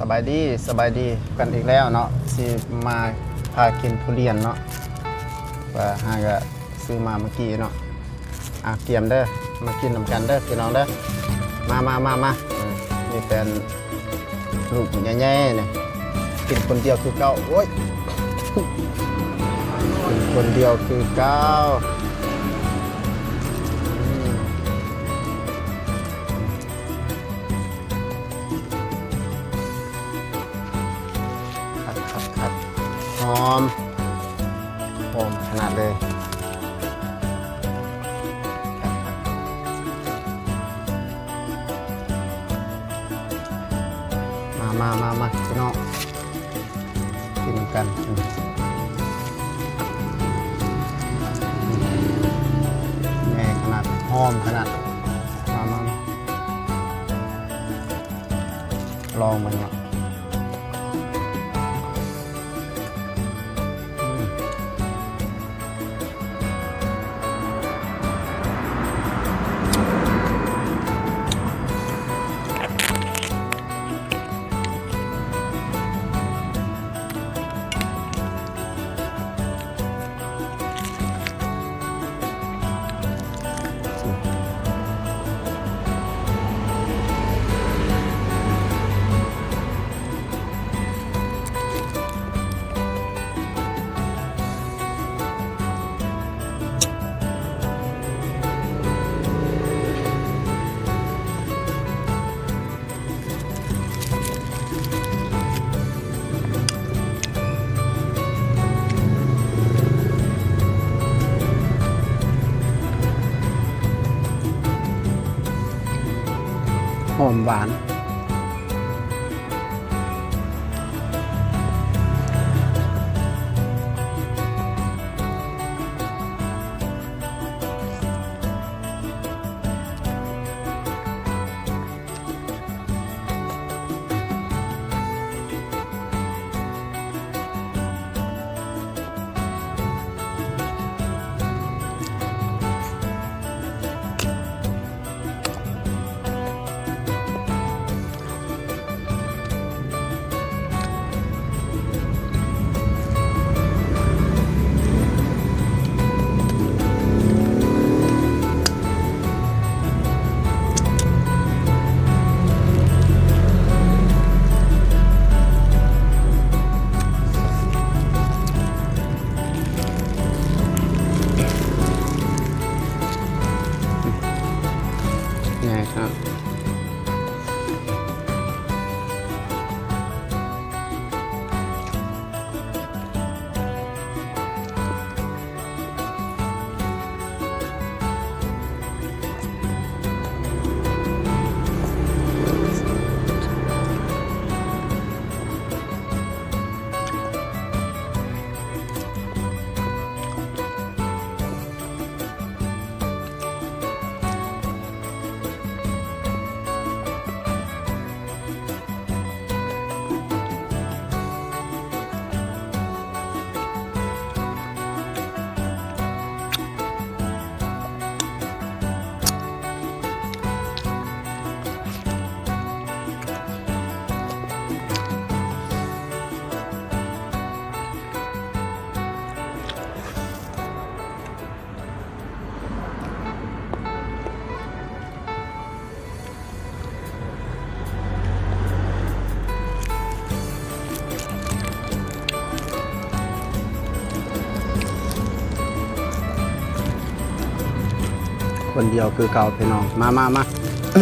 ສະບາຍດີ ສະບາຍດີກັນອີກແລ້ວເນາະ ຊິມາພາກິນທຸລຽນເນາະ ວ່າຫາກະຊື້ມາເມື່ອກີ້ເນາະ. ອ່ະ ກຽມເດີ ມາກິນນຳກັນເດີພີ່ນ້ອງເດີ ມາ ມາ ມາ ມາ. ອືມ ນີ້ເປັນລູກໃຫຍ່ໆນີ້ ກິນຄົນດຽວຄືເກົ່າ. ໂອ້ຍ ກິນຄົນດຽວຄືເກົ່າ. ອືມ ຄັກໆໆ ຫອມ ຫອມຂະໜາດເລີຍ. ມາ ມາ ມາ ມາ ພີ່ນ້ອງ ກິນນຳກັນ. ອືມ ແນ່ຂະໜາດ ຫອມຂະໜາດ. ມາ ມາ ມາ ລອງເບິ່ງເນາະ. ອືມ ຫອມຫວານ. ນີ້ຄັບ. ຄົນດຽວຄືເກົ່າພີ່ນ້ອງ ມາ ມາ ມາ. ອ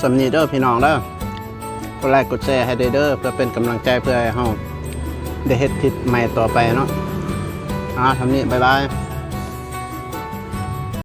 ສ່ຳນີ້ເດີພີ່ນ້ອງເດີ ກົດໄລກົດແຊໃຫ້ແດ່ເດີ ເພື່ອເປັນກຳລັງໃຈ ເພື່ອໃຫ້ເຮົາໄດ້ເຮັດຄລິບໃໝ່ຕໍ່ໄປເນາະ. ອ່າ ສ່ຳນີ້ ບາຍບາຍ.